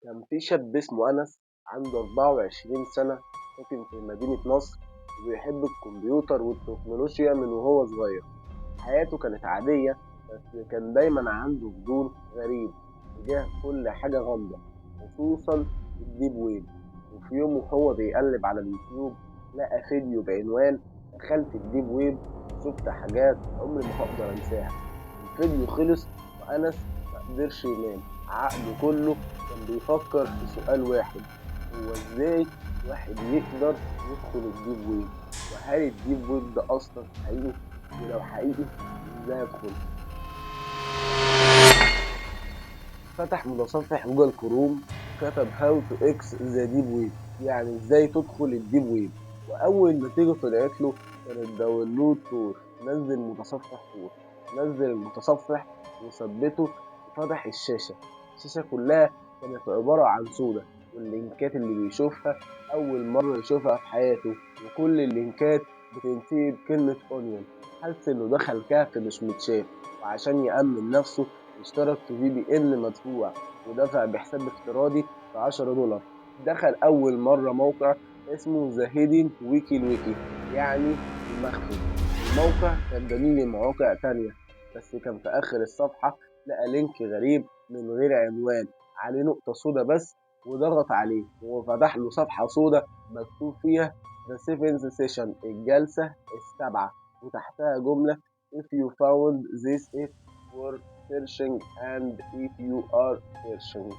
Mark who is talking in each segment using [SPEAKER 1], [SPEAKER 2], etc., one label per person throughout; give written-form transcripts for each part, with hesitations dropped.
[SPEAKER 1] كان في شاب اسمه أنس، عنده 24 سنة، ساكن في مدينة نصر، وبيحب الكمبيوتر والتكنولوجيا من وهو صغير. حياته كانت عادية، بس كان دايما عنده فضول غريب تجاه كل حاجة غامضة، خصوصا ال deep web. وفي يوم وهو بيقلب على اليوتيوب لقى فيديو بعنوان دخلت ال deep web شفت حاجات عمري ما هقدر انساها. الفيديو خلص وأنس مقدرش ينام، عقله كله كان بيفكر في سؤال واحد: هو ازاي واحد يقدر يدخل ال deep web؟ وهل ال deep web ده اصلا حقيقي؟ ولو حقيقي ازاي ادخل؟ فتح متصفح جوجل كروم وكتب how to access the deep web، يعني ازاي تدخل ال deep web. واول نتيجه طلعت له كانت download Tor، نزل متصفح Tor. نزل المتصفح وثبته وفتح الشاشه. الشاشه كلها كانت عباره عن سودا، واللينكات اللي بيشوفها اول مره يشوفها في حياته، وكل اللينكات بتنتهي بكلمه onion. حس انه دخل كهف مش متشاف، وعشان يأمن نفسه اشترك في VPN مدفوع ودفع بحساب افتراضي ب $10. دخل أول مرة موقع اسمه the hidden wiki الويكي، يعني المخفي. الموقع كان دليل لمواقع تانية، بس كان في آخر الصفحة لقى link غريب من غير عنوان، عليه نقطة سودا بس، وضغط عليه وفتح له صفحة سودا مكتوب فيها The Seventh Session، الجلسة السابعة، وتحتها جملة If you found this it worth searching and if you are searching،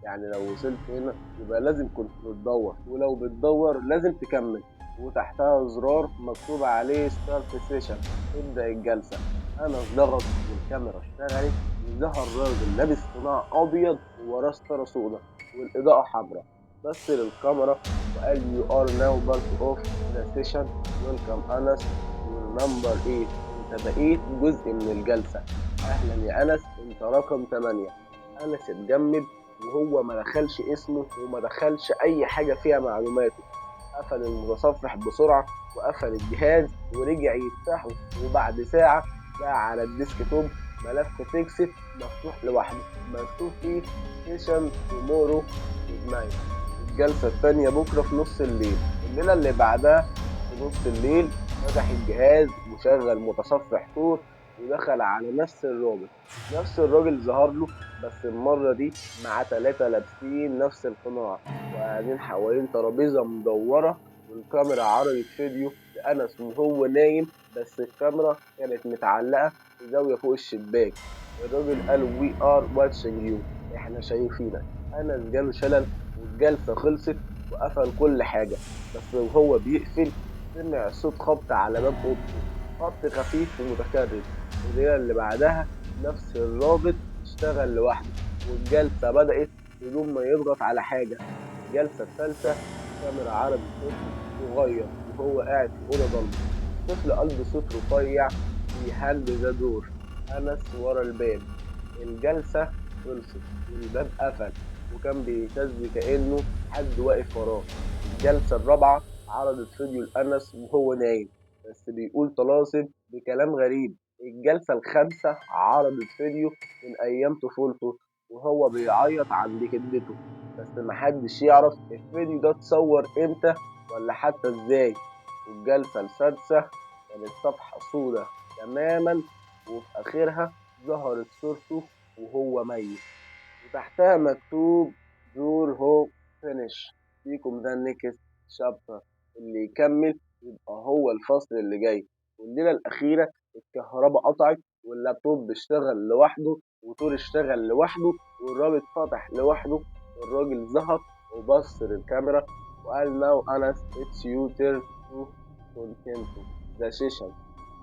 [SPEAKER 1] يعني لو وصلت هنا يبقى لازم كنت بتدور، ولو بتدور لازم تكمل. وتحتها زرار مكتوب عليه start session، ابدأ الجلسة. أنس ضغط والكاميرا اشتغلت، وظهر راجل لابس قناع أبيض ووراه ستارة سودا والإضاءة حمراء. بص للكاميرا وقال you are now part of the session، welcome أنس، you're number 8، انت بقيت جزء من الجلسة، أهلا يا أنس، انت رقم 8. أنس اتجمد وهو ما دخلش اسمه وما دخلش أي حاجة فيها معلوماته. قفل المتصفح بسرعة وقفل الجهاز ورجع يفتحه، وبعد ساعة بقى على ال desktop ملف text مفتوح لوحده مكتوب فيه session tomorrow midnight، الجلسة التانية بكرة في نص الليل. الليلة اللي بعدها في نص الليل فتح الجهاز وشغل متصفح Tor ودخل على نفس الرابط. نفس الراجل ظهر له، بس المرة دي مع 3 لابسين نفس القناع وقاعدين حوالين ترابيزة مدورة، والكاميرا عرضت فيديو لأنس وهو نايم، بس الكاميرا كانت متعلقة في زاوية فوق الشباك. الراجل قال we are watching you، احنا شايفينك. أنس جاله شلل والجلسة خلصت وقفل كل حاجة، بس وهو بيقفل سمع صوت خبط على باب أوضته، خبط خفيف ومتكرر. الليلة اللي بعدها نفس الرابط اشتغل لوحده والجلسة بدأت بدون ما يضغط على حاجة. الجلسة الثالثة كاميرا عرضت طفل صغير وهو قاعد في أوضة ضلمة. الطفل قال بصوت رفيع behind the door، أنس ورا الباب. الجلسة خلصت والباب قفل وكان بيهتز كأنه حد واقف وراه. الجلسة الرابعة عرضت فيديو لأنس وهو نايم، بس بيقول طلاسم بكلام غريب. الجلسة الخامسة عرضت فيديو من أيام طفولته وهو بيعيط عند جدته، بس محدش يعرف الفيديو ده اتصور امتى ولا حتى ازاي. والجلسة السادسة كانت صفحة سودة تماما، وفي آخرها ظهرت صورته وهو ميت وتحتها مكتوب those who finish become the next chapter، اللي يكمل يبقى هو الفصل اللي جاي. والليلة الأخيرة الكهرباء قطعت واللابتوب اشتغل لوحده و Tor اشتغل لوحده والرابط فتح لوحده. والراجل ظهر وبص للكاميرا وقال now أنس it's your turn to continue the session،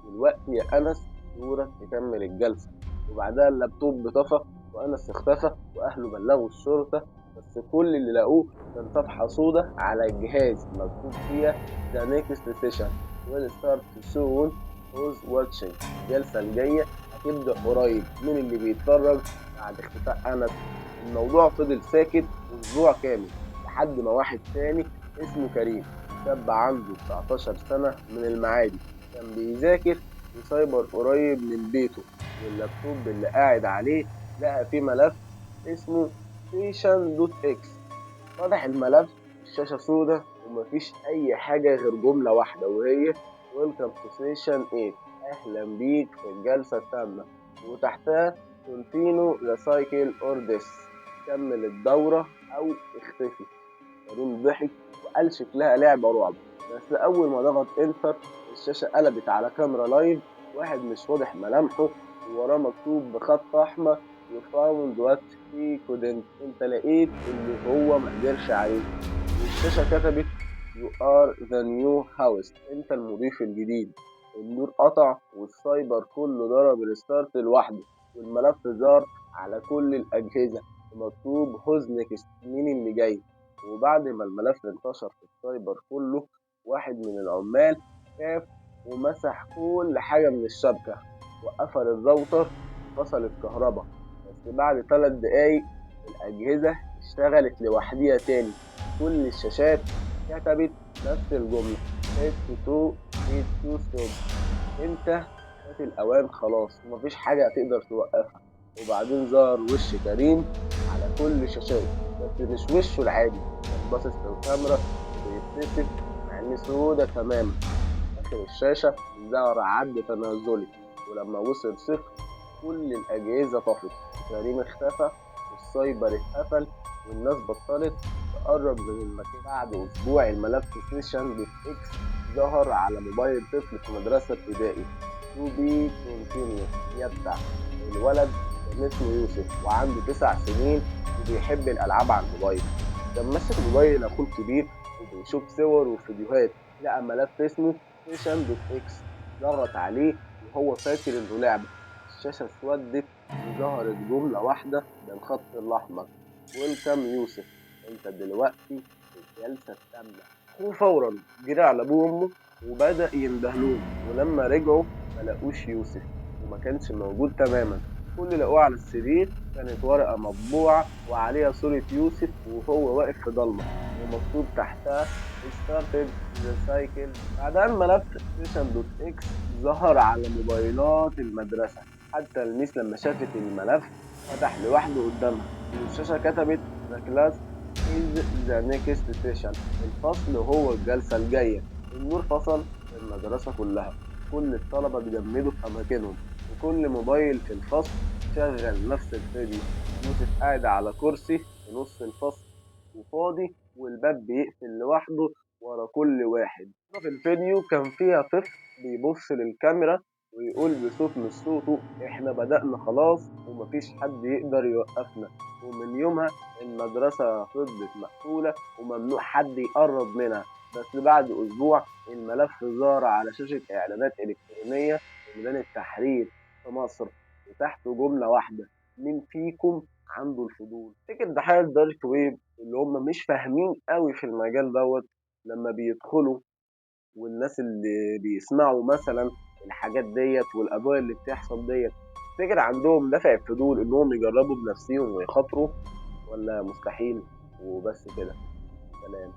[SPEAKER 1] دلوقتي يا أنس دورك تكمل الجلسة. وبعدها اللابتوب طفى وأنس اختفى وأهله بلغوا الشرطة، بس كل اللي لقوه كان صفحة سودة على الجهاز مكتوب فيها The next session will start soon، who's watching، الجلسة الجاية هتبدأ قريب، مين اللي بيتفرج؟ بعد اختفاء أنس الموضوع فضل ساكت أسبوع كامل، لحد ما واحد تاني اسمه كريم، شاب عنده 19 سنة من المعادي، كان بيذاكر في سايبر قريب من بيته، واللابتوب اللي قاعد عليه لقى فيه ملف اسمه session dot exe. فتح الملف، الشاشة سودة ومفيش أي حاجة غير جملة واحدة وهي welcome to session 8، أهلا بيك في الجلسة الثامنة، وتحتها continue the cycle or death، كمل الدورة أو اختفي. كريم ضحك وقال شكلها لعبة رعب، بس أول ما ضغط enter الشاشة قلبت على كاميرا live، واحد مش واضح ملامحه ووراه مكتوب بخط أحمر you found what he couldn't، انت لقيت اللي هو ما قدرش عليه. والشاشة كتبت you are the new host، انت المضيف الجديد. النور قطع والسايبر كله ضرب restart لوحده، والملف ظهر على كل الأجهزة ومكتوب who's next، مين اللي جاي. وبعد ما الملف انتشر في السايبر كله، واحد من العمال خاف ومسح كل حاجة من الشبكة وقفل الراوتر وفصل الكهرباء. بس بعد 3 دقايق الأجهزة اشتغلت لوحديها تاني، كل الشاشات كتبت نفس الجملة it's too late to stop، انت فات الأوان خلاص ومفيش حاجة هتقدر توقفها. وبعدين ظهر وش كريم على كل الشاشات، بس مش وشه العادي، كان باصص في الكاميرا وبيبتسم مع ان سودة تماما. آخر الشاشة ظهر عد تنازلي، ولما وصل 0 كل الأجهزة طفت، كريم اختفى والسايبر اتقفل والناس بطلت تقرب من المكان. بعد أسبوع الملف session dot exe ظهر على موبايل طفل في مدرسة ابتدائي. to be continued. يتبع. الولد كان اسمه يوسف وعنده 9 سنين وبيحب الألعاب على الموبايل. كان ماسك موبايل أخوه الكبير وبيشوف صور وفيديوهات، لقى ملف اسمه session dot exe، ضغط عليه وهو فاكر إنه لعبة. الشاشة اسودت وظهرت جملة واحدة بالخط الأحمر: welcome يوسف، أنت دلوقتي في الجلسة الثامنة. أخوه فورا جري على أبوه وأمه وبدأ يندهلهم، ولما رجعوا ما لقوش يوسف وما كانش موجود تماما. كل اللي لقوه على السرير كانت ورقة مطبوعة وعليها صورة يوسف وهو واقف في ضلمة ومكتوب تحتها started the cycle. بعدها الملف session dot exe ظهر على موبايلات المدرسة، حتى الميس لما شافت الملف فتح لوحده قدامها والشاشة كتبت the class is the next session، الفصل هو الجلسة الجاية. النور فصل في المدرسة كلها، كل الطلبة اتجمدوا في أماكنهم، وكل موبايل في الفصل شغل نفس الفيديو. يوسف قاعد على كرسي في نص الفصل وفاضي، والباب بيقفل لوحده ورا كل واحد. في الفيديو كان فيها طفل بيبص للكاميرا ويقول بصوت مش صوته: احنا بدأنا خلاص ومفيش حد يقدر يوقفنا. ومن يومها المدرسة فضلت مقفولة وممنوع حد يقرب منها. بس بعد أسبوع الملف ظهر على شاشة إعلانات إلكترونية في ميدان التحرير في مصر، وتحته جملة واحدة: مين فيكم عنده الفضول؟ تفتكر ضحايا ال dark web اللي هم مش فاهمين قوي في المجال دوت لما بيدخلوا، والناس اللي بيسمعوا مثلا الحاجات ديت والقضايا اللي بتحصل ديت، تفتكر عندهم دافع الفضول انهم يجربوا بنفسهم ويخاطروا، ولا مستحيل؟ وبس كده، سلام.